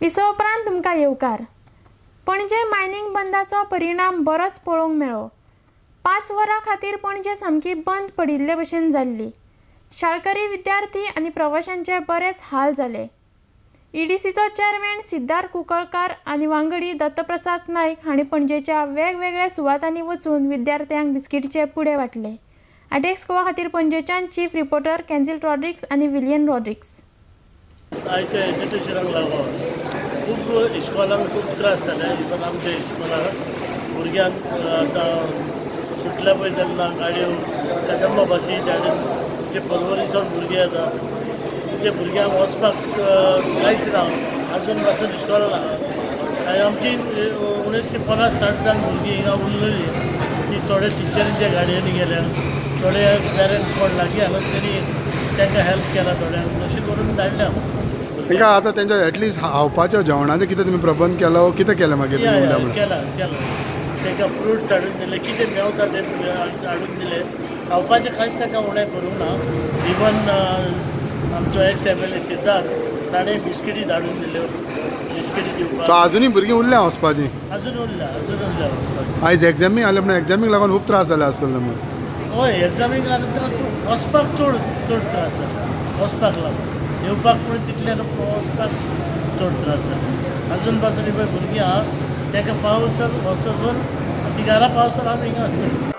विसवा उपरांत तुमकां येवकार. पणजे मायनींग बंदाचो परिणाम बरोच पळोवंक मेळ्ळो. 5 वरां खातीर पणजे सामकी बंद पडिल्ले भशेन जाल्ली. शाळकरी विद्यार्थी आनी प्रवाशांचे बरेच हाल जाले. ईडीसीचो चेअरमॅन सिद्धार्थ कुंकळकार आनी वांगडी दत्तप्रसाद नायक हांणी पणजेच्या वेगवेगळ्या सुवातांनी वचून विद्यार्थ्यांक बिस्किटीचे पुडे वांटले. आयटेक्स गोवा खातीर पणजेच्यान चीफ रिपोर्टर कॅन्झिल रॉड्रिक्स आनी विलियन रॉड्रिक्स. आयच्या एज्युकेशनाक लागून खूब इस्कॉलांक खूब त्रास जाले. इवन आमच्या इस्कॉलाक भुरग्यांक आतां सुटल्या पळय तेन्ना गाडयो कदंबा बसी जे पर्वरी सावन भुरगे येता ते भुरग्यांक वचपाक कांयच ना, आजून पासून इस्कॉलाक आनी आमची उणेच 50-60 जाण भुरगीं हिंगा उरलेली ती थोडे टिचरींच्या गाडयांनी गेल्या, थोडे पेरंट्स कोण लागीं आसा तेणी तांकां हेल्प केला, थोड्यांक अशें करून धाडल्या. तांकां आतां तेंच्या एटलिस्ट खावपाच्या जेवणाचें कितें तुमी प्रबंध केलो, कितें केलें मागीर? केला केला, तांकां फ्रुट्स हाडून दिले, कितें मेवता तें हाडून दिलें. खावपाचें कांयच तांकां उणें करूंक ना. इवन आमचो ex M L A Siddharth ताणें बिस्किटी धाडून दिल्यो, बिस्किटी दिवपाक. सो आजुनूय भुरगीं उरल्या वचपाचीं? अजून उरल्या, अजून उरल्या वचपाची. आयज एग्जामीक आसले म्हणून एग्जामीक लागून खूब त्रास जाले आसतले मग? हय, एग्जामीक लागून वचपाक चड चड त्रास जाले, वचपाक लागून येवपाक पूण तितले वचपाक चड त्रास जाले. अजून पासून पळय भुरगीं आहा तांकां पावसर वचसर ती घरा पावसर आमी हिंगा आसतली.